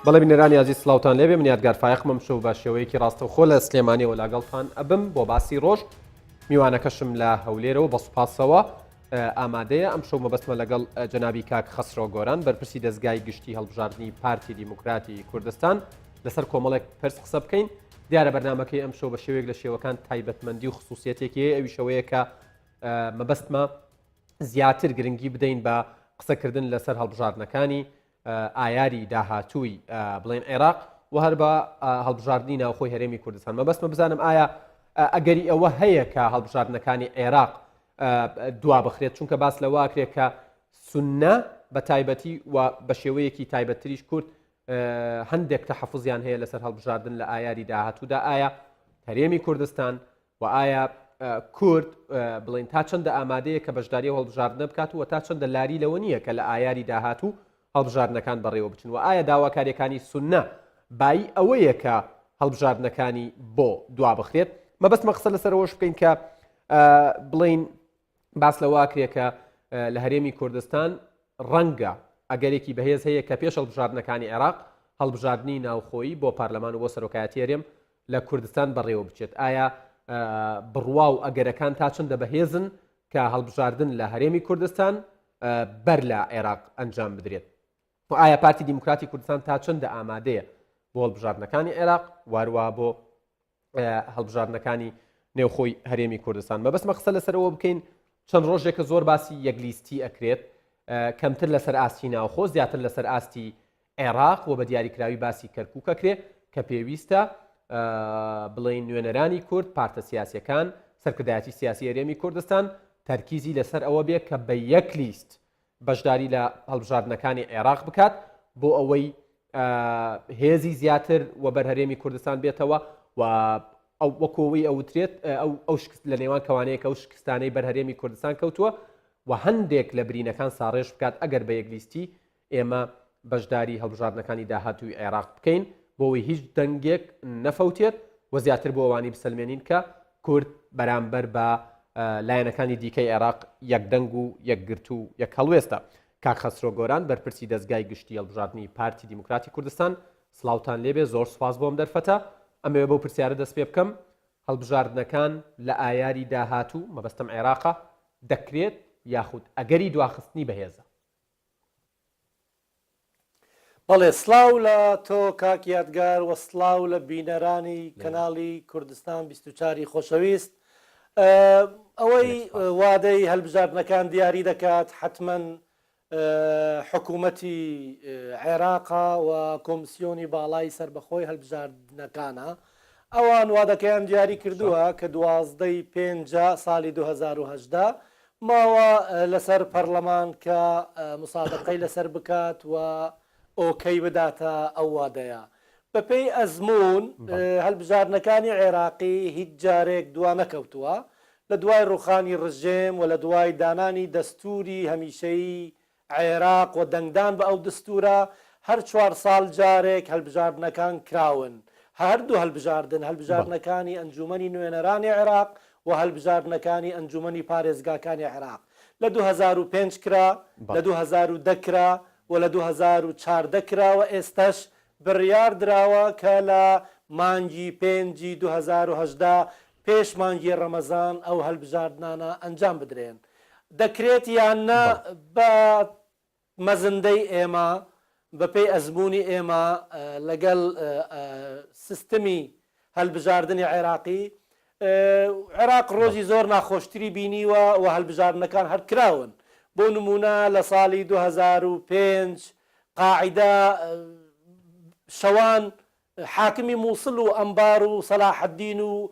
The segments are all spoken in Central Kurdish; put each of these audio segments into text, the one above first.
بەڵێ بینەرانی ئازیز سڵاوتان لێبێ من یادگار فایەقم ئەمشەو بە شێوەیەکی ڕاستەوخۆ لە سلێمانیەوە لاگەڵتان ئەبم بۆ باسی ڕۆژ میوانەکەشم لە هەولێرەوە بە سوپاسەوە ئامادەیە ئەم شەو مەبەستمە لەگەڵ جەنابی کاک خەسرۆ گۆران بەرپرسی دەستگای گشتی هەڵبژاردننی پارتی دیموکراتی کوردستان لەسەر کۆمەڵێک پرس قسە بکەین دیارە بەرنمەکەی ئەم شەو بە شێوەیەک لە شێوەکان تایبەتمەندی و خصوصیەتێکی هەیە ئەویشەوەیە کە مەبەستمە زیاتر گرنگی بدەین بە قسەکردن لەسەر هەڵبژاردنەکانی ئایاری داهاتووی بڵێن عێراق و هەر بە هەڵبژاردننی ناوخۆی هەرێمی کوردستان مەبەستمە بزانم ئایا ئەگەری ئەوە هەیە کە هەڵبژاردنەکانی عێراق دوا بخرێت چونکە باس لەوە کرێت کە سنە بە تایبەتی و بە شێوەیەکی تایبەتتریش کورد هەندێک تەحەفزیان هەیە لەسەر هەڵبژاردن لە ئایاری داهاتوودا ئایا هەرێمی کوردستان و ئایا کورد بڵێن تا چەندە ئامادەیە کە بەشداری ئەو هەڵبژاردنە بکات و تا چەندە لاری لەوە نییە کە لە ئایاری داهاتوو هەڵبژاردنەکان بەڕێوە بچن و ئایا داواکاریەکانی سوننە بایی ئەوەیە کە هەڵبژاردنەکانی بۆ دوا بخرێت مەبەستمە قسە لەسەرەوەش بکەین کە بڵین باس لەوە ئەکرێ کە لە هەرێمی کوردستان ڕەنگە ئەگەرێکی بەهێز هەیە کە پێش هەڵبژاردنەکانی عێراق هەڵبژاردنی ناوخۆیی بۆ پەرلەمان و بۆ سەرۆکایەتی هەرێم لە کوردستان بەڕێوە بچێت ئایا بڕوا و ئەگەرەکان تا چەندە بەهێزن کە هەڵبژاردن لە هەرێمی کوردستان بەر لە عێراق ئەنجام بدرێت و ئایا پارتی دیموکراتی کوردستان تا چەندە ئامادەیە بۆ هەڵبژاردنەکانی عێراق واروا بۆ هەڵبژاردنەکانی نێوخۆی هەرێمی کوردستان مەبەستمە قسە لەسەرەوە بکەین چەند ڕۆژێکە زۆر باسی یەکلیستی ئەکرێت کەمتر لەسەر ئاستی ناوخۆ زیاتر لەسەر ئاستی عێراق و بە دیاریکراوی باسی کەرکک ئەکرێ کە پێویستە بڵین نوێنەرانی کورد پارتە سیاسەکان سەرکردایەتی سیاسی هەرێمی کوردستان تەرکیزی لەسەر ئەوە بێ کە بە یەک لیست بەشداری لە هەڵبژاردنەکانی عێراق بکات بۆ ئەوەی هێزی زیاتر وەبەر هەرێمی کوردستان بێتەوە و ئەو وەکۆوەی ئەوترێت ئەو ئەو شکست لە نێوان کەوانەیە ئەو شکستانەی بەر هەرێمی کوردستان کەوتووە و هەندێک لە برینەکان ساڕێژ بکات ئەگەر بە یەکلیستی ئێمە بەشداری هەڵبژاردنەکانی داهاتووی عێراق بکەین بۆ ئەوەی هیچ دەنگێک نەفەوتێت و زیاتر بۆ ئەوانی بسەلمێنین کە کورد بەرامبەر بە لایەنەکانی دیکەی عێراق یەکدەنگ و یەکگرتوو و یەک هەڵوێستە. کاک خەسرۆ گۆران بەرپرسی دەزگای گشتی هەڵبژاردنی پارتی دیموکراتی کوردستان سڵاوتان لێبێ زۆر سوپاس بۆ ئەم دەرفەتە. ئەمەوێ بەو پرسیارە دەست پێ بکەم هەڵبژاردنەکان لە ئایاری داهاتوو، مەبەستم عێراقە، دەکرێت یاخود ئەگەری دواخستنی بەهێزە؟ بەڵێ سڵاو لە تۆ کاک یادگار وە سڵاو لە بینەرانی کەناڵی کوردستان 24 ی خۆشەویست ئەوەی وادەی هەلبژاردنەکان دیاری دەکات حەتمەن حکوومەتی عێراقا و کۆمسیۆنی باڵای سەربەخۆی هەلبژاردنەکانە ئەوان وادەکەیان دیاری کردووە کە دوازدەی پێنجە ساڵی 2018 ماوە لەسەر پەڕلەمان کە مسادەقەی لەسەر بکات و ئۆکەی بداتە ئەو وادەیە. بەپێی ئەزموون هەلبژاردنەکانی عێراقی هیچ جارێک دوا نەکەوتووە. لە دوای ڕووخانی ڕژێم و لە دوای دانانی دەستووری هەمیشەیی عێراق و دەنگدان بە ئەو دستوورە، هەر چوار ساڵ جارێک هەلبژاردنەکان کراون. هەردوو هەلبژاردن، هەلبژاردنەکانی ئەنجوومەنی نوێنەرانی عێراق و هەلبژاردنەکانی ئەنجوومەنی پارێزگاکانی عێراق، لە 2005 کرا، لە 2010 کرا و لە 2014 کرا و ئێستەش بڕیار دراوە کە لە مانگی پێنجی 2018 پێش مانگی ڕەمەزان ئەو هەلبژاردنانە ئەنجام بدرێن. دەکرێت یان نا بە مەزندەی ئێمە بەپێی ئەزموونی ئێمە لەگەڵ سیستمی هەلبژاردنی عێراقی، عێراق ڕۆژی زۆر ناخۆشتری بینیوە و هەلبژاردنەکان هەر کراون. بۆ نموونە لە ساڵی 2005 قاعیدە شەوان حاکمی موسڵ و ئەنبار و سەلاحەدین و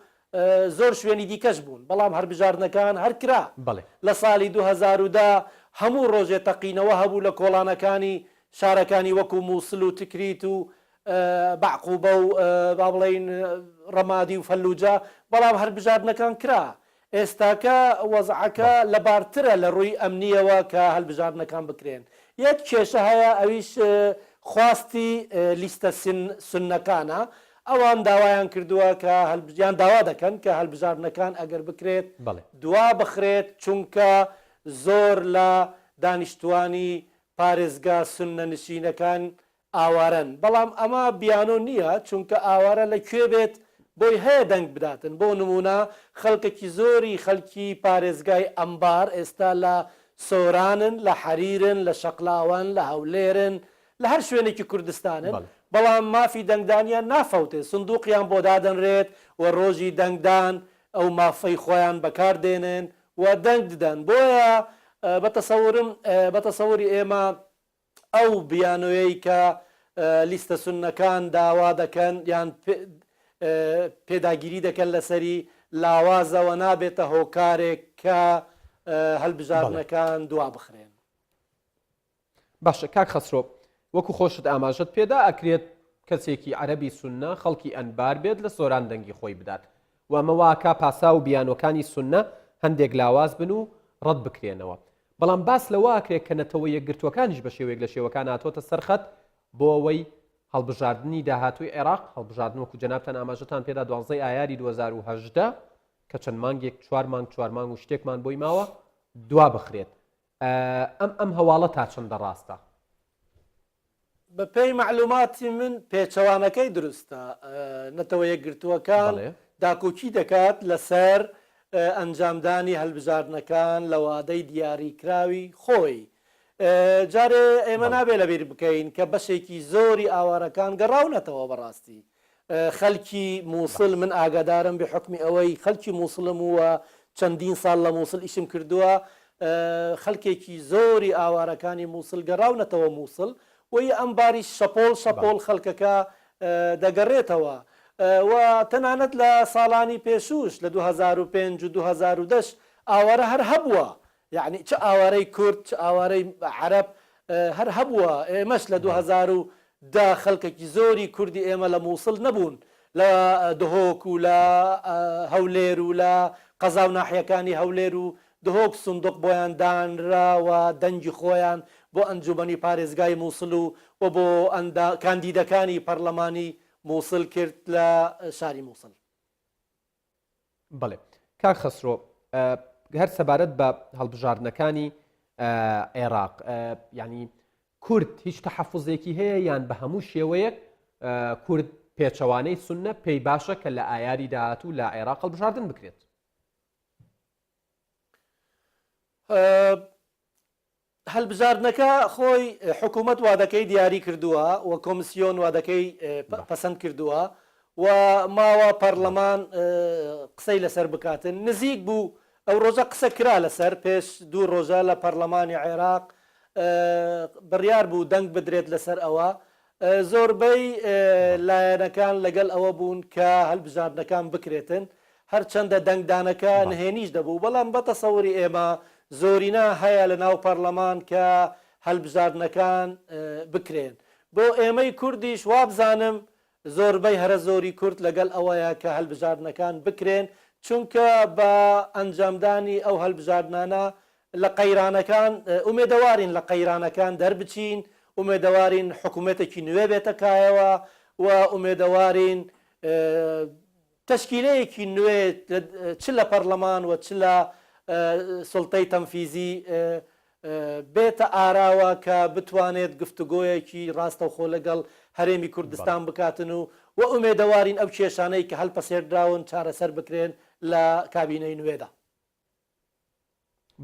زۆر شوێنی دیکەش بوون، بەڵام هەربژاردنەکان هەر کرا. لە ساڵی 2010 هەموو ڕۆژێ تەقینەوە هەبوو لە کۆڵانەکانی شارەکانی وەکو موسڵ و تکریت و بەعقوبە و با بڵێین ڕەمادی و فەلوجە، بەڵام هەربژاردنەکان کرا. ئێستاکە وەزعەکە لەبارترە لە ڕووی ئەمنییەوە کە هەلبژاردنەکان بکرێن. یەک کێشە هەیە ئەویش خواستی لیستە سوننەکانە، ئەوان داوایان کردووە کە یان داوا دەکەن کە هەلبژاردنەکان ئەگەر بکرێت دوا بخرێت چونکە زۆر لە دانیشتوانی پارێزگا سوننە نشینەکان. ئاوارەن، بەڵام ئەمە بیانۆ نییە، چونکە ئاوارە لە کوێ بێت بۆی هەیە دەنگ بداتن، بۆ نموونە خەڵکێکی زۆری خەڵکی پارێزگای ئەنبار ئێستا لە سۆرانن، لە حەریرن، لە شەقلاوەن، لە هەولێرن، لە هەر شوێنێکی کوردستانن، بەڵام مافی دەنگدانیان نافەوتێت، سندوقیان بۆ دادەنرێت و ڕۆژی دەنگدان ئەو مافەی خۆیان بەکار دێنن و دەنگ ددەن، بۆیە بە تەسەورم بە تەسەوری ئێمە ئەو بیانۆیەی کە لیستە سوننەکان داوا دەکەن یان پێداگیری دەکەن لەسەری لاوازە و نابێتە هۆکارێک کە هەلبژاردنەکان دوا بخرێن. باشە کاک خەسرۆ وەکو خۆشت ئاماژەت پێدا ئەکرێت کەسێکی عەرەبی سوننە خەڵکی ئەنبار بێت لە سۆران دەنگی خۆی بدات و ئەمە واکا پاساو و بیانۆکانی سوننە هەندێک لاواز بن و ڕەت بکرێنەوە بەڵام باس لەوە ئەکرێت کە نەتەوە یەکگرتووەکانیش بە شێوەیەک لە شێوەکان هاتۆتە سەر خەت بۆ ئەوەی هەڵبژاردنی داهاتووی عێراق، هەڵبژاردن وەکو جەنابتان ئاماژەتان پێدا دوانزەی ئایاری 2018 کە چەند مانگێک چوار مانگ چوار مانگ و شتێکمان بۆی ماوە دوا بخرێت. ئەم ئەم هەواڵە تا چەندە ڕاستە؟ بە پێی مەعلوماتی من پێچەوانەکەی دروستە. نەتەوە یەکگرتووەکان داکۆکی دەکات لەسەر ئەنجامدانی هەلبژاردنەکان لە وادەی دیاریکراوی خۆی. جارێ ئێمە نابێ لەبیر بکەین کە بەشێکی زۆری ئاوارەکان گەڕاونەتەوە بەڕاستی خەلکی موسل من ئاگادارم بە حوکمی ئەوەی خەلکی موسلم و چەندین ساڵ لە موسل ئیشم کردووە خەلکێکی زۆری ئاوارەکانی موسل گەڕاونەتەوە موسل و ی ئەنباریش شەپۆڵ شەپۆڵ خەلکەکە دەگەڕێتەوە و تەنانەت لە ساڵانی پێشووش لە 2005 و 2010 ئاوارە هەر هەبووە یەعنی چ ئاوارەی کورد چ ئاوارەی عەرەب هەر هەبووە، ئێمەش لە 2010 خەڵکێکی زۆری کوردی ئێمە لە مووسڵ نەبوون، لە دهۆک و لە هەولێر و لە قەزا و ناحیەکانی هەولێر و دهۆک سندوق بۆیان دانرا و دەنگی خۆیان بۆ ئەنجوومەنی پارێزگای مووسڵ و و بۆ کاندیدەکانی پەڕلەمانی مووسڵ کرد لە شاری مووسڵ. بەڵێ کاک خەسرۆ هەر سەبارەت بە هەڵبژاردنەکانی عێراق ینی کورد هیچ تەحەفزێکی هەیە یان بە هەموو شێوەیەک کورد پێچەوانەی سنە پێی باشە کە لە ئایاری داهاتوو لە عێراق هەڵبژاردن بکرێت. هەلبژاردنەکە خۆی حکوومەت وادەکەی دیاری کردووە و کۆمسیۆن وادەکەی پەسەند کردووە و ماوە پەرلەمان قسەی لەسەر بکاتن. نزیک بوو ئەو ڕۆژە قسە کرا لەسەر، پێش دوو ڕۆژە لە پەرلەمانی عێراق بڕیار بوو دەنگ بدرێت لەسەر ئەوە. زۆربەی لایەنەکان لەگەڵ ئەوە بوون کە هەلبژاردنەکان بکرێتن، هەرچەندە دەنگدانەکە نهێنیش دەبوو، بەڵام بە تەسەوری ئێمە زۆرینە هەیە لە ناو پەرلەمان کە هەلبژاردنەکان بکرێن. بۆ ئێمەی کوردیش وابزانم زۆربەی هەرە زۆری کورد لەگەڵ ئەوەیە کە هەلبژاردنەکان بکرێن، چونکە بە ئەنجامدانی ئەو هەلبژاردنانە لە قەیرانەکان ئومێدەوارین لە قەیرانەکان دەربچین، ئومێدەوارین حکومەتێکی نوێ بێتە کایەوە و ئومێدەوارین تەشکیلەیەکی نوێ چ لە پەڕلەمان و چ لە سوڵتەی تەنفیزی بێتە ئاراوە کە بتوانێت گفتوگۆیەکی ڕاستەوخۆ لەگەڵ هەرێمی کوردستان بکاتن و و ئومێدەوارین ئەو کێشانەی کە هەلپەسێردراون چارەسەر بکرێن لە کابینەی نوێدا.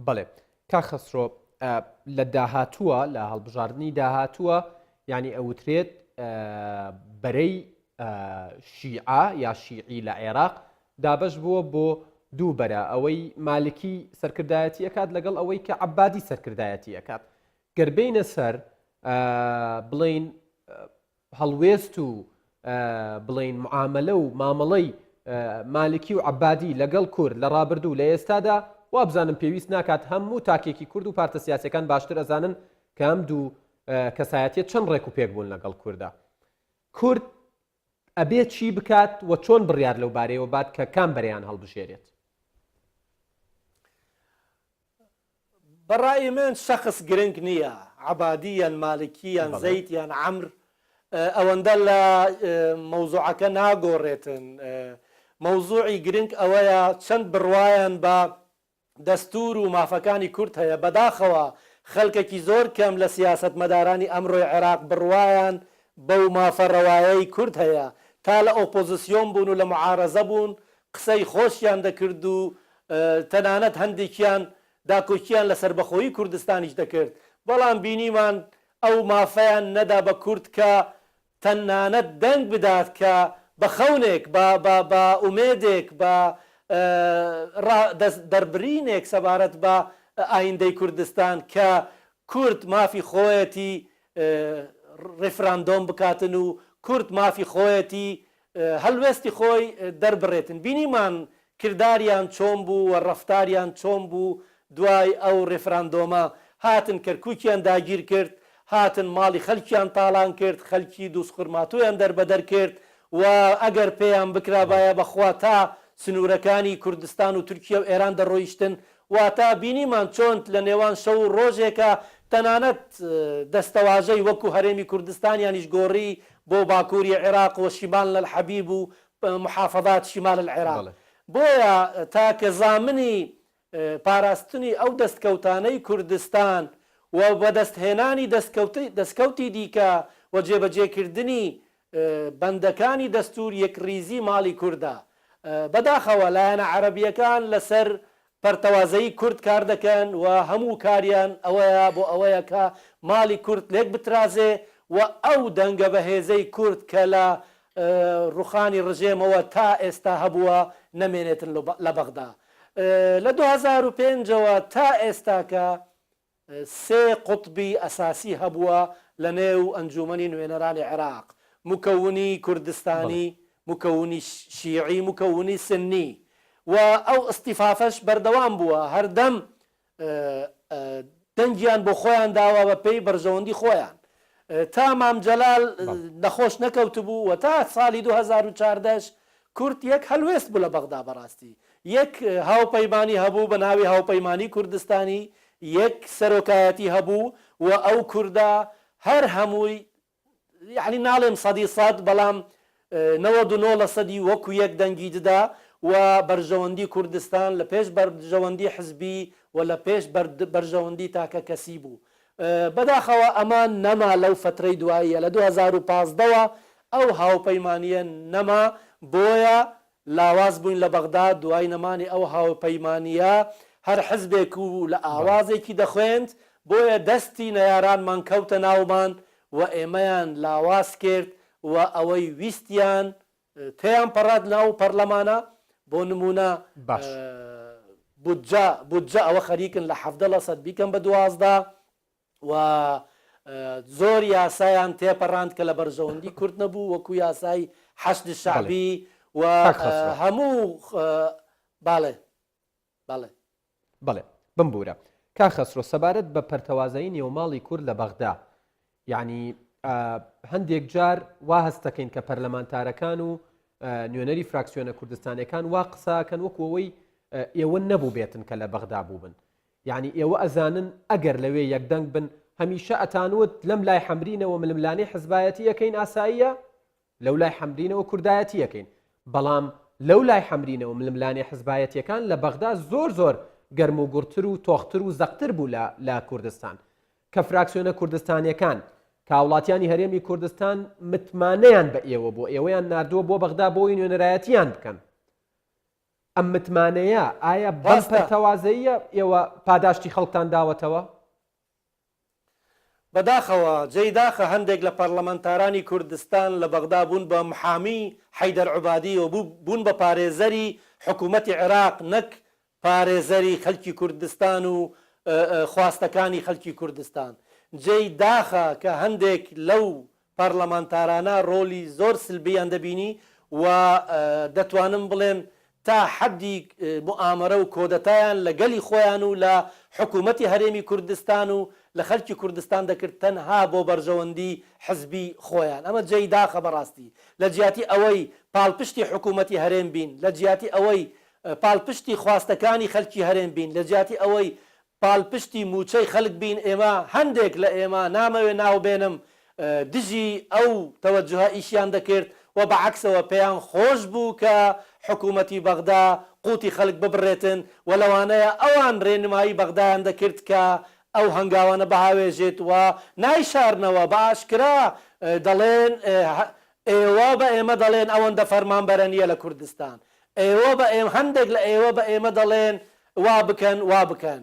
بەڵێ کاک خەسرۆ لە داهاتووە لە هەڵبژاردنی داهاتووە یعنی ئەوترێت بەرەی شیعە یا شیعی لە عێراق دابش بووە بۆ دوو بەرە ئەوەی مالکی سەرکردایەتی ئەکات لەگەڵ ئەوەی کە عبادی سەرکردایەتی ئەکات گەر بینە سەر بڵین هەڵوێست و بڵێین معامەلە و مامەڵەی مالکی و عەبادی لەگەڵ کورد لە ڕابردوو لە ئێستادا وابزانم پێویست ناکات هەموو تاکێکی کورد و پارتە سیاسەکان باشتر ئەزانن کە ئەم دوو کەسایەتیە چەند ڕێک و پێک بوون لەگەڵ کوردا کورد ئەبێ چی بکات و چۆن بڕیار لەو بارەیەوە بات کە کام بەرەیان هەڵبژێرێت؟ بە ڕای من شەخس گرنگ نییە، عەبادی یان مالکی یان زەید یان عەمر ئەوەندە لە مەوزوعەکە ناگۆڕێتن. مەوزوعی گرنگ ئەوەیە چەند بڕوایان بە دەستوور و مافەکانی کورد هەیە. بەداخەوە خەلکێکی زۆر کەم لە سیاسەتمەدارانی ئەمرۆی عێراق بڕوایان بەو مافە ڕەوایەی کورد هەیە، تا لە ئۆپۆزسیۆن بوون و لە معارەزە بوون قسەی خۆشیان دەکرد و تەنانەت هەندێکیان داکۆکییان لە سەربەخۆیی کوردستانیش دەکرد، بەڵام بینیمان ئەو مافەیان نەدا بە کورد کە تەنانەت دەنگ بدات کە بە خەونێک، بە بە بە ئومێدێک، بە ڕا دەست دەربرینێک سەبارەت بە ئایندەی کوردستان کە کورد مافی خۆیەتی ڕیفراندۆم بکاتن و کورد مافی خۆیەتی هەلوێستی خۆی دەربڕێتن. بینیمان کرداریان چۆن بوو و ڕەفتاریان چۆن بوو دوای ئەو ڕێفراندۆمە، هاتن کەرکوکیان داگیر کرد، هاتن ماڵی خەلکیان تاڵان کرد، خەلکی دوزخورماتویان دەربەدەر کرد و ئەگەر پێیان بکرابایە بەخوا تا سنورەکانی کوردستان و تورکیە و ئێران دەڕۆیشتن، واتە بینیمان چۆن لە نێوان شەو و ڕۆژێکا تەنانەت دەستەواژەی وەکو هەرێمی کوردستانیانیش گۆڕی بۆ باکوری عێراق و شیمال الحبیب و محافظات شمال العراق. بۆیە تاکە زامنی پاراستنی ئەو دەستکەوتانەی کوردستان و بەدەستهێنانی دەستکەوتی دیکە و جێبەجێکردنی بەندەکانی دەستوور یەکڕیزی ماڵی کوردە. بەداخەوە لایەنە عەرەبییەکان لەسەر پەرتەوازەیی کورد کار دەکەن و هەموو کاریان ئەوەیە بۆ ئەوەیە کە ماڵی کورد لێک بترازێ و ئەو دەنگە بەهێزەی کورد کە لە ڕوخانی ڕژێمەوە تا ئێستا هەبووە نەمێنێتن لە بەغدا. لە 2005 ەوە تا ئێستاکە سێ قوتبی ئەساسی هەبووە لە نێو ئەنجوومەنی نوێنەرانی عێراق، موکەونی کوردستانی، موکەونی شیعی، موکەونی سنی و ئەو ئیستیفافەش بەردەوام بووە، هەردەم دەنگیان بۆ خۆیان داوە بە پێی بەرژەوەندی خۆیان. تا مام جەلال نەخۆش نەکەوتبوو و تا ساڵی 2014 ش کورد یەک هەلوێست بوو لە بەغدا بەڕاستی یەک هاوپەیمانی هەبوو بە ناوی هاوپەیمانی کوردستانی یەک سەرۆکایەتی هەبوو و ئەو کوردە هەر هەمووی یەعنی ناڵێم سەدی سەد بەڵام 99 لە سەدی وەکو یەک دەنگی ددا و بەرژەوەندی کوردستان لە پێش بەرژەوەندی حزبی و لە پێش بەرژەوەندی تاکە کەسی بوو بەداخەوە ئەمە نەما لەو فەترەی دواییە لە 2015 وە ئەو هاوپەیمانیە نەما بۆیە لاواز بووین لە بەغدا دوای نەمانی ئەو هاوپەیمانیە هەر حزبێک و لە ئاوازێکی دەخوێند بۆیە دەستی نەیارانمان کەوتە ناومان و ئێمەیان لاواز کرد و ئەوەی ویستیان تێیان پەڕات ناو پەرلەمانە بۆ نمونە باش. بودجە بودجە ئەوە خەریکن لە 17 لە سەد بیکەن بە 12 و زۆر یاسایان تێپەڕاند کە لە بەرژەوەندی کورد نەبوو وەکو یاسای حەشد بەڵێ شەعبی و کاک خەسرۆ. هەموو باڵێ بەڵێ. بەڵێ بمبورە کاک خەسرۆ سەبارەت بە پەرتەوازەیی نێوماڵی کورد لە بەغدا یعنی هەندێک جار وا هەست دەکەین کە پەرلەمانتارەکان و نوێنەری فراکسیۆنە کوردستانەکان وا قساکەن وەکو ئەوەی ئێوە نەبوو بێتن کە لە بەغدا بووبن یعنی ئێوە ئەزانن ئەگەر لەوێ یەکدەنگ بن هەمیشە ئەتانوت لەم لای حەمرینەوە ململانێی حزبایەتی ئەکەین ئاساییە لەو لای حەمرینەوە کوردایەتی ئەکەین بەڵام لەو لای حەمرینەوە ململانێ حزبایەتیەکان لە بەغدا زۆر زۆر گەرم و گوڕتر و تۆختر و زەقتر بوو لە لە کوردستان کە فراکسیۆنە کوردستانیەکان کە هاوڵاتیانی هەرێمی کوردستان متمانەیان بە ئێوە بۆ ئێوەیان ناردووە بۆ بەغدا بۆی نوێنەرایەتیان بکەن ئەم متمانەیە ئایا بەم ڕاستە. پەرتەوازەییە ئێوە پاداشتی خەڵکتان داوەتەوە؟ بەداخەوە جێی داخە هەندێک لە پەرلەمانتارانی کوردستان لە بەغدا بوون بە محامی حەیدەر عوبادی و بوون بە پارێزەری حکومەتی عێراق نەک پارێزەری خەلکی کوردستان و خواستەکانی خەلکی کوردستان. جێی داخە کە هەندێک لەو پەرلەمانتارانە ڕۆلی زۆر سلبیان دەبینی و دەتوانم بڵێم تا حەدی موئامەرە و کۆدەتایان لە گەلی خۆیان و لە حکوومەتی هەرێمی کوردستان و لە خەلکی کوردستان دەکرد تەنها بۆ بەرژەوەندی حزبی خۆیان. ئەمە جێی داخە بەڕاستی. لە جیاتی ئەوەی پاڵپشتی حکوومەتی هەرێم بین، لە جیاتی ئەوەی پاڵپشتی خواستەکانی خەلکی هەرێم بین، لە جیاتی ئەوەی پالپشتی مووچەی خەلک بین ئێمە هەندێک لە ئێمە نامەوێ ناو بێنم دژی ئەو تەوەجوهە ئیشیان دەکرد و بە عەکسەوە پێیان خۆش بوو کە حکوومەتی بەغدا قوتی خەلک ببڕێتن و لەوانەیە ئەوان رێنمایی بەغدایان دەکرد کە ئەو هەنگاوانە بهاوێژێت و نایشارنەوە بە ئاشکرا. دەڵێن ئێوە بە ئێمە دەڵێن ئەوەندە فەرمانبەرە نییە لە کوردستان. ئێوە بە ئێمە هەندێک لە ئێوە بە ئێمە دەڵێن وا بکەن وا بکەن.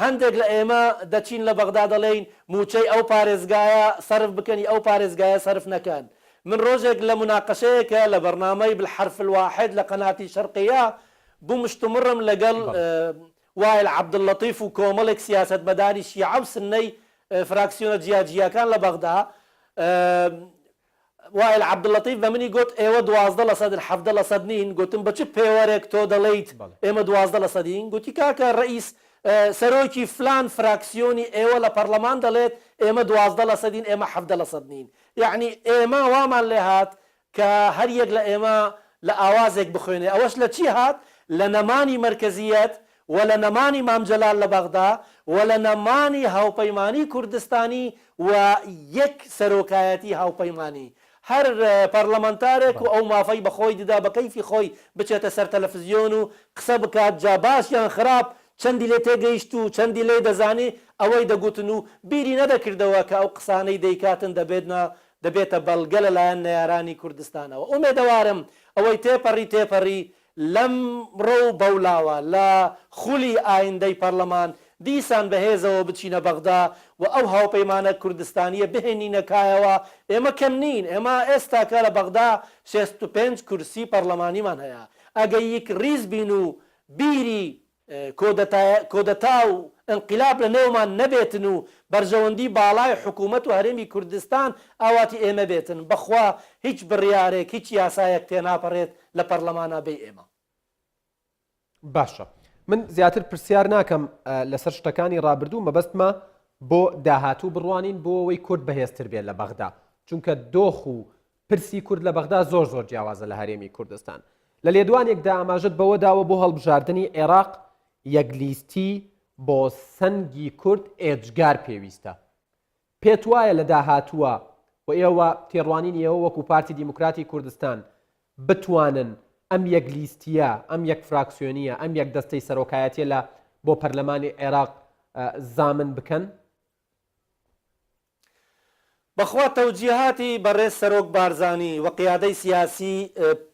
هەندێک لە ئێمە دەچین لە بەغدا دەڵێین مووچەی ئەو پارێزگایە سەرف بکەن ی ئەو پارێزگایە سەرف نەکەن. من ڕۆژێک لە موناقەشەیەکە لە بەرنامەی بالحرف الواحد لە قەناتی شەرقیە بوو مشتومڕم لەگەڵ وائل عەبدوللەتیف و کۆمەڵێک سیاسەتمەداری شیعە و سنەی فراکسیۆنە جیاجیاکان لە بەغدا، وائل عەبدوللەتیف بە منی گوت ئێوە 12 لەسەدن 17 لەسەد نین، گوتم بە چ پێوەرێک تۆ دەڵێیت ئێمە 12 لەسەدین؟ گوتی کاکە ڕەئیس سەرۆکی فلان فراکسیۆنی ئێوە لە پەڕلەمان دەڵێت ئێمە 12 لەسەدین ئێمە 17 لەسەد نین. یەعنی ئێمە وامان لێهات کە هەر یەک لە ئێمە لە ئاوازێک بخوێنێ، ئەوەش لە چی هات؟ لە نەمانی مەرکەزییەت و لە نەمانی مام جەلال لە بەغدا و لە نەمانی هاوپەیمانی کوردستانی و یەک سەرۆکایەتی هاوپەیمانی. هەر پەرلەمەنتارێک و ئەو مافەی بە خۆی ددا بە کەیفی خۆی بچێتە سەر تەلەفزیۆن و قسە بکات جا باش یان خراپ چەندی لێ تێگەیشت و چەندی لێی دەزانی ئەوەی دەگوتن و بیری نەدەکردەوە کە ئەو قسانەی دەیکاتن دەبێتنە دەبێتە بەڵگە لەلایەن نەیارانی کوردستانەوە. ئومێدەوارم ئەوەی تێپەڕی تێپەڕی لەمڕۆ و بەولاوە لە خولی ئایندەی پەڕلەمان دیسان بە هێزەوە بچینە بەغدا و ئەو هاوپەیمانە کوردستانییە بهێنینە کایەوە، ئێمە کەم نین، ئێمە ئێستاکە لە بەغدا 65 کورسی پەڕلەمانیمان هەیە، ئەگە یکڕیز بین و بیری کۆدەتا و ئینقیلاب لە نێومان نەبێتن و بەرژەوەندی باڵای حکوومەت و هەرێمی کوردستان ئاواتی ئێمە بێتن، بەخوا هیچ بڕیارێک، هیچ یاسایەک تێناپەڕێت لە پەڕلەمانا بێی ئێمە. باشە من زیاتر پرسیار ناکەم لەسەر شتەکانی ڕابردوو مەبەستمە بۆ داهاتوو بڕوانین بۆ ئەوەی کورد بەهێزتر بێت لە بەغدا چونکە دۆخ و پرسی کورد لە بەغدا زۆر زۆر جیاوازە لە هەرێمی کوردستان. لە لێدوانێکدا ئاماژەت بەوە داوە بۆ هەڵبژاردنی عێراق یەک لیستی بۆ سەنگی کورد ئێجگار پێویستە. پێت وایە لە داهاتووە و ئێوە تێڕوانینی ئێوە وەکو پارتی دیموکراتی کوردستان بتوانن ئەم یەک لیستییە، ئەم یەک فراکسیۆنییە، ئەم یەک دەستەی سەرۆکایەتیە لە بۆ پەرلەمانی عێراق زامن بکەن؟ بەخوا تەوجیهاتی بەڕێز سەرۆک بارزانی و قیادەی سیاسی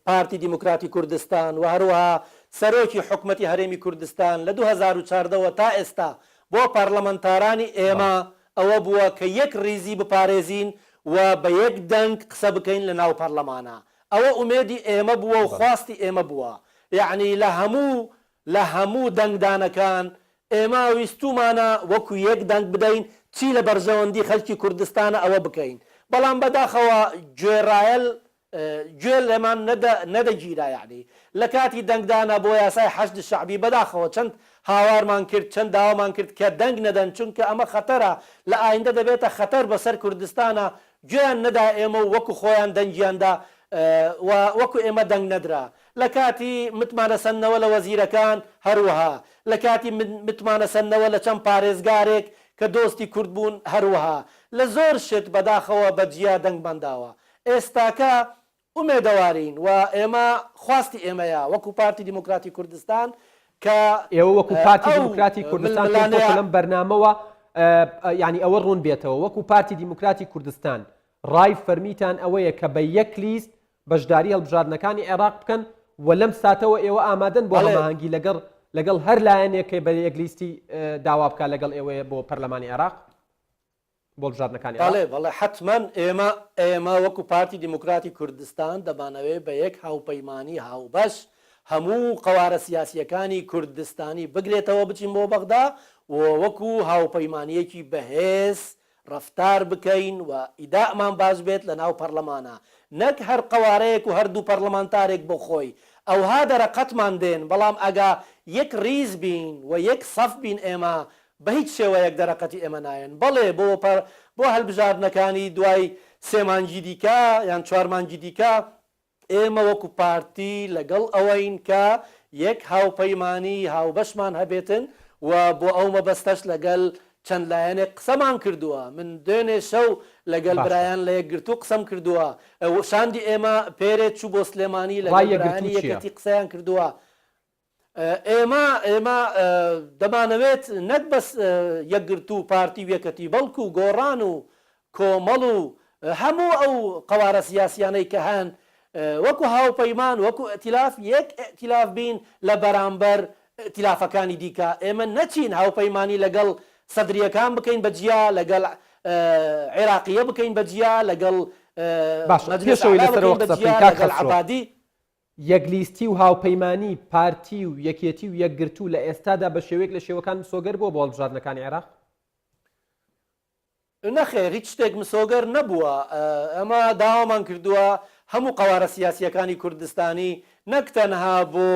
پارتی دیموکراتی کوردستان و هەروەها سەرۆکی حکومەتی هەرێمی کوردستان لە 2014 وە تا ئێستا بۆ پارلەمەنتارانی ئێمە ئەوە بووە کە یەک ڕیزی بپارێزین و بە یەک دەنگ قسە بکەین لە ناو پارلەمانا ئەوە ئومێدی ئێمە بووە و خواستی ئێمە بووە یەعنی لە هەموو لە هەموو دەنگدانەکان ئێمە ویستوومانە وەکو یەک دەنگ بدەین، چی لە بەرژەوەندی خەلکی کوردستانە ئەوە بکەین، بەڵام بەداخەوە گوێڕایەل گوێ لێمان نەدەگیرا، یەعنی لە کاتی دەنگدانا بۆ یاسای حەشد شەعبی بەداخەوە چەند هاوارمان کرد، چەند داوامان کرد کە دەنگ نەدەن، چونکە ئەمە خەتەرە، لە ئایندە دەبێتە خەتەر بەسەر کوردستانا، گوێیان نەدا ئێمە و وەکو خۆیان دەنگیان دا و وەکو ئێمە دەنگ نەدرا. لە کاتی متمانە سەندنەوە لە وەزیرەکان هەروەها، لە کاتی متمانە سەندنەوە لە چەند پارێزگارێک کە دۆستی کورد بوون هەروەها، لە زۆر شت بەداخەوە بە جیا دەنگمان داوە. ئێستاکە ئومێدەوارین و ئێمە خواستی ئێمەیە وەکو پارتی دیموکراتی کوردستان کە ئێوە وەکو پارتی ئەو دیموکراتی کوردستان پێم خۆشە ململانێیە لەم بەرنامەوە یانی ئەوە ڕوون بێتەوە وەکو پارتی دیموکراتی کوردستان ڕای فەرمیتان ئەوەیە کە بە یەک لیست بەشداری هەڵبژاردنەکانی عێراق بکەن و لەم ساتەوە ئێوە ئامادەن بۆ بەڵێ. هەماهەنگی لەگەڵ لەگەڵ هەر لایەنێک کە بە یەک لیستی داوا بکات لەگەڵ ئێوەیە بۆ پەرلەمانی عێراق بۆ هەڵبژاردنەکانی عێراق؟ بەڵێ بەڵێ حەتمەن ئێمە ئێمە وەکو پارتی دیموکراتی کوردستان دەمانەوێ بە یەک هاوپەیمانی هاوبەش هەموو قەوارە سیاسییەکانی کوردستانی بگرێتەوە بچین بۆ بەغدا و وەکو هاوپەیمانییەکی بەهێز ڕەفتار بکەین و ئیداءمان باش بێت لە ناو پەڕلەمانا نەک هەر قەوارەیەک و هەر دوو پەڕلەمانتارێک بۆ خۆی ئەوها دەرەقەتمان دێن بەڵام ئەگا یەک ڕیز بین و یەک سەف بین ئێمە بە هیچ شێوەیەک دەرەقەتی ئێمە نایەن بەڵێ بۆ بۆ هەلبژاردنەکانی دوای سێ مانگی دیکە یان چوار مانگی دیکە ئێمە وەکو پارتی لەگەڵ ئەوەین کە یەک هاوپەیمانی هاوبەشمان هەبێتن و بۆ ئەو مەبەستەش لەگەل چەند لایەنێک قسەمان کردووە، من دوێنێ شەو لەگەل باشە. برایان لە یەکگرتوو قسەم کردووە، شاندی ئێمە پێرێ چوو بۆ سلێمانی ڕای لەگەل برایانی یەکگرتوو چییە؟ یەکێتی قسەیان کردووە. ئێمە ئێمە دەمانەوێت نەک بەس یەکگرتوو و پارتی و یەکەتی بەڵکو گۆڕان و کۆمەڵ و. هەموو ئەو قەوارە سیاسیانەی کە هەن وەکو هاوپەیمان وەکو ئیتیلاف یەک ئیتیلاف بین لە بەرامبەر ئیتیلافەکانی دیکە ئێمە نەچین هاوپەیمانی لەگەڵ سەدرییەکان بکەین بە جیا لەگەڵ عێراقییە بکەین بە جیا لەگەڵ باشە مەجلس پێش ئەوەی ئەعلا لەسەرەوە بکەین بە قسە جیا بکەین کاک لەگەڵ خەسرۆ عەبادی یەکلیستی و هاوپەیمانی پارتی و یەکێتی و یەکگرتوو لە ئێستادا بە شێوەیەک لە شێوەکان مسۆگەر بووە بۆ هەڵبژاردنەکانی عێراق؟ نەخێر هیچ شتێک مسۆگەر نەبووە، ئێمە داوامان کردووە هەموو قەوارە سیاسییەکانی کوردستانی نەک تەنها بۆ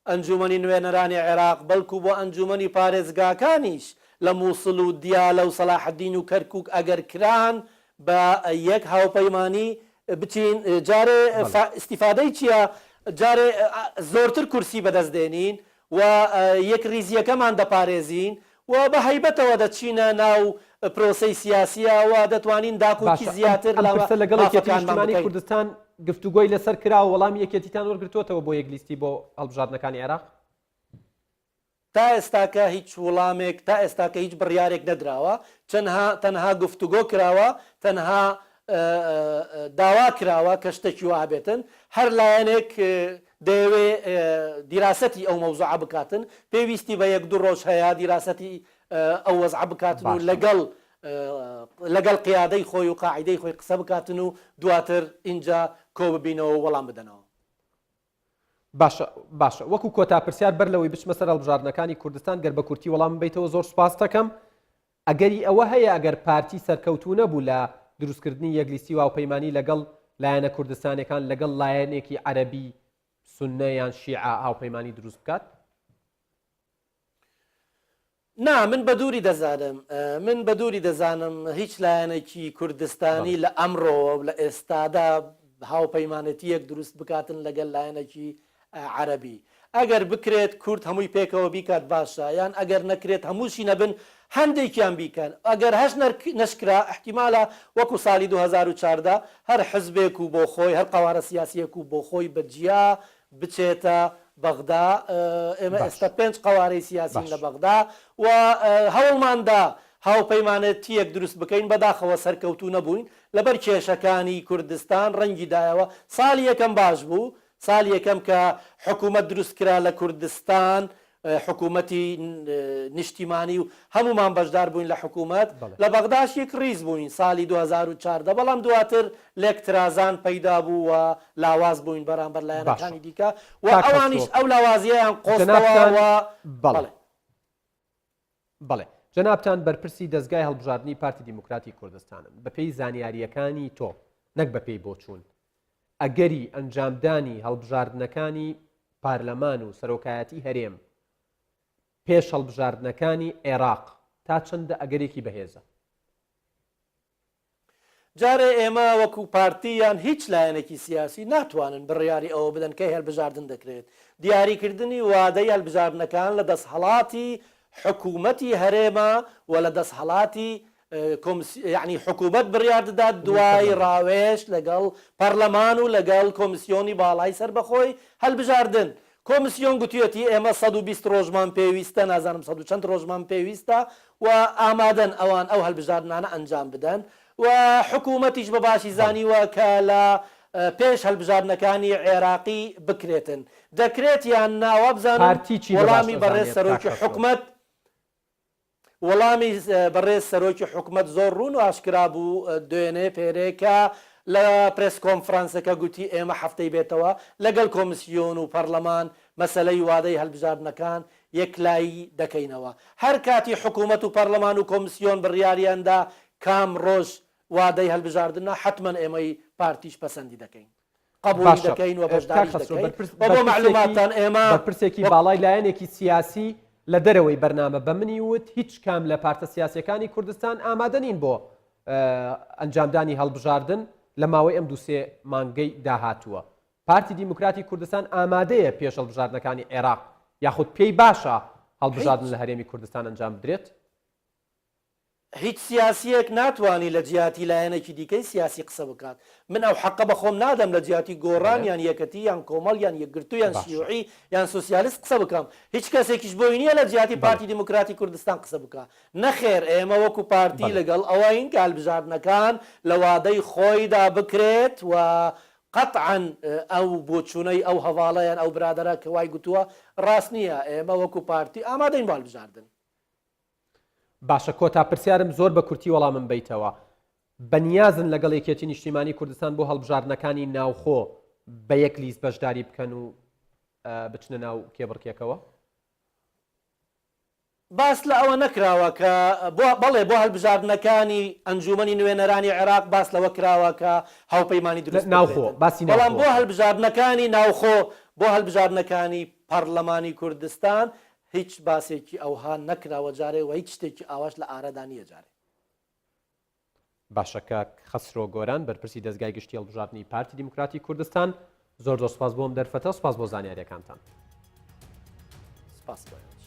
ئەنجوومەنی نوێنەرانی عێراق بەلکو بۆ ئەنجوومەنی پارێزگاکانیش لە موسڵ و دیالە و سەلاحەدین و کەرکوک ئەگەر کران بە یەک هاوپەیمانی بچین جارێ ئیستیفادەی چییە جارێ زۆرتر کورسی بەدەست دێنین و یەکڕیزییەکەمان دەپارێزین و بە هەیبەتەوە دەچینە ناو پرۆسەی سیاسییە و دەتوانین داکۆکی باشە ئەم زیاتر ئەم لە پرسە لەگەڵ یەکێتی مافەکانمان نیشتیمانی بکەین. کوردستان گفتوگۆی لەسەر کرا و وەڵامی یەکێتیتان وەرگرتووەتەوە بۆ یەک لیستی بۆ هەڵبژاردنەکانی عێراق؟ تا ئێستاکە هیچ وڵامێک، تا ئێستاکە هیچ بڕیارێک نەدراوە، چەنها تەنها گفتوگۆ کراوە، تەنها داوا کراوە کە شتێکی وا هەبێتن، هەر لایەنێک دەیەوێ دیراسەتی ئەو مەوزوعە بکاتن، پێویستی بە یەک دوو ڕۆژ هەیە دیراسەتی ئەو وەزعە بکاتن و باشە. لەگەڵ لەگەڵ قیادەی خۆی و قاعیدەی خۆی قسە بکاتن و دواتر ئینجا کۆ ببینەوە و وەڵام بدەنەوە. باشە باشە وەکو کۆتا پرسیار بەر لەوەی بچمە سەر هەڵبژاردنەکانی کوردستان گەر بە کورتی وەڵامم بەیتەوە زۆر سوپاستەکەم ئەگەری ئەوە هەیە ئەگەر پارتی سەرکەوتوو نەبوو لە دروستکردنی یەک لیستی و هاوپەیمانی لەگەڵ لایەنە کوردستانیەکان لەگەڵ لایەنێکی عەرەبی سوننە یان شیعە هاوپەیمانی دروست بکات؟ نا من بە دووری دەزانم من بە دووری دەزانم هیچ لایەنێکی کوردستانی لە ئەمڕۆوە و لە ئێستادا هاوپەیمانێتییەک دروست بکاتن لەگەل لایەنێکی عەرەبی. ئەگەر بکرێت کورد هەمووی پێکەوە بیکات باشە یان ئەگەر نەکرێت هەمووشی نەبن هەندێکیان بیکەن ئەگەر هەش نەشکرا ئیحتیمالە وەکو سالی 2014 هەر حزبێک و بۆ خۆی هەر قەوارە سیاسیەک و بۆ خۆی بە جیا بچێتە بەغدا، ئێمە باش. ئێستا پێنج قەوارەی سیاسین باش. لە بەغدا و هەوڵمان دا هاوپەیمانێتییەک دروست بکەین، بەداخەوە سەرکەوتوو نەبووین، لەبەر کێشەکانی کوردستان ڕەنگی دایەوە، ساڵی یەکەم باش بوو، ساڵی یەکەم کە حکوومەت دروست کرا لە کوردستان حکوومەتی نیشتیمانی و هەموومان بەشدار بووین لە حکوومەت، لە بەغداش یەکڕیز بووین ساڵی 2014، بەڵام دواتر لێکترازان پەیدا بوو و لاواز بووین بەرامبەر لایەنەکانی دیکە و ئەوانیش ئەو لاوازییەیان قۆستەوە و بەڵێ. بەڵێ. جەنابتان بەرپرسی دەزگای هەڵبژاردنی پارتی دیموکراتی کوردستانن، بەپێی زانیارییەکانی تۆ، نەک بەپێی بۆچوون، ئەگەری ئەنجامدانی هەڵبژاردنەکانی پارلەمان و سەرۆکایەتی هەرێم پێش هەڵبژاردنەکانی عێراق تا چەندە ئەگەرێکی بەهێزە؟ جارێ ئێمە وەکو پارتی یان هیچ لایەنێکی سیاسی ناتوانن بڕیاری ئەوە بدەن کەی هەلبژاردن دەکرێت. دیاریکردنی وادەی هەلبژاردنەکان لە دەسهەڵاتی حکومەتی هەرێمە و لە دەسهەڵاتی یانی حکومەت بڕیار دەدات دوای ڕاوێژ لەگەڵ پەرلەمان و لەگەڵ کۆمسیۆنی باڵای سەربەخۆی هەلبژاردن. کۆمسیۆن گوتویەتی ئێمە 120 ڕۆژمان پێویستە، نازانم سەد و چەند ڕۆژمان پێویستە و ئامادەن ئەوان ئەو هەلبژاردنانە ئەنجام بدەن و حکومەتیش بە باشی زانیوە کە لە پێش هەلبژاردنەکانی عێراقی بکرێتن. دەکرێت یان نا وابزانم پارتی چی بە باش وەڵامی بەڕێز ئەزانێت کاک سەرۆکی خەسرۆ؟ حکومەت وەڵامی بەڕێز سەرۆکی حکومەت زۆر ڕوون و ئاشکرا بوو دوێنێ پێرێ کە لە پرێس کۆنفرانسەکە گوتی ئێمە هەفتەی بێتەوە لەگەڵ کۆمسیۆن و پەڕلەمان مەسەلەی وادەی هەلبژاردنەکان یەکلایی دەکەینەوە. هەر کاتی حکومەت و پەڕلەمان و کۆمسیۆن بڕیاریان دا کام ڕۆژ وادەی هەلبژاردنە حەتمەن ئێمەی پارتیش پەسەندی دەکەین. قبوڵی باشە دەکەین و کاک بەشداریش خەسرۆ دەکەین بەرپرس و بۆ بەرپرسێکی مەعلوماتتان ئێمە بەرپرسێکی وەک باڵای لایەنێکی سیاسی لە دەرەوەی بەرنامە بە منی وت هیچ کام لە پارتە سیاسیەکانی کوردستان ئامادە نین بۆ ئەنجامدانی هەڵبژاردن لە ماوەی ئەم دووسێ مانگەی داهاتووە پارتی دیموکراتی کوردستان ئامادەیە پێش هەڵبژاردنەکانی عێراق یاخود پێی باشە هەڵبژاردن هیچ لە هەرێمی کوردستان ئەنجام بدرێت؟ هیچ سیاسییەک ناتوانی لە جیاتی لایەنێکی دیکەی سیاسی قسە بکات. من ئەو حەقە بە خۆم نادەم لە جیاتی گۆڕان یان یەکەتی یان کۆمەڵ یان یەکگرتوو یان شیوعی یان سۆسیالیست قسە بکەم. هیچ کەسێکیش بۆی نییە لە جیاتی پارتی دیموکراتی کوردستان قسە بکا. نەخێر ئێمە وەکو پارتی لەگەڵ ئەوەین کە هەلبژاردنەکان لە وادەی خۆیدا بکرێت و قەتعەن ئەو بۆچوونەی ئەو هەڤاڵە یان ئەو برادەرە کە وای گوتووە ڕاست نییە. ئێمە وەکو پارتی ئامادەین بۆ هەلبژاردن. باشە کۆتا پرسیارم زۆر بە کورتی وەڵامم بەیتەوە بەنیازن لەگەڵ یەکێتی نیشتیمانی کوردستان بۆ هەڵبژاردنەکانی ناوخۆ بە یەک لیست بەشداری بکەن و بچنە ناو کێبڕکێکەوە؟ باس لە ئەوە نەکراوە کە بۆ بەڵێ بۆ هەلبژاردنەکانی ئەنجوومەنی نوێنەرانی عێراق باس لەوە کراوە کە هاوپەیمانی دروست ناوخۆ بکرێتن باسی بەڵام ناوخۆ بۆ هەلبژاردنەکانی ناوخۆ بۆ هەلبژاردنەکانی پەڕلەمانی کوردستان هیچ باسێکی ئەوها نەکراوە جارێ و هیچ شتێکی ئاواش لە ئارادا نییە جارێ. باشە کاک خەسرۆ گۆران بەرپرسی دەزگای گشتی هەڵبژاردنی پارتی دیموکراتی کوردستان زۆر زۆر سپاس بۆ ئەم دەرفەتە سپاس بۆ زانیاریەکانتان. سپاس بۆ ئێوەش.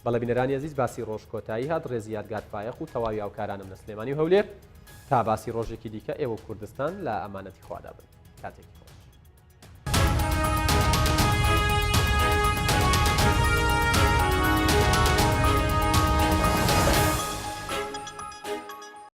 بەڵێ بینەرانی ئەزیز باسی ڕۆژ کۆتایی هات ڕێزی یادگار فایەق و تەواوی هاوکارانم لە سلێمانی و هەولێر تا باسی ڕۆژێکی دیکە ئێوە و کوردستان لە ئەمانەتی خوادا بن کاتێکی خۆش.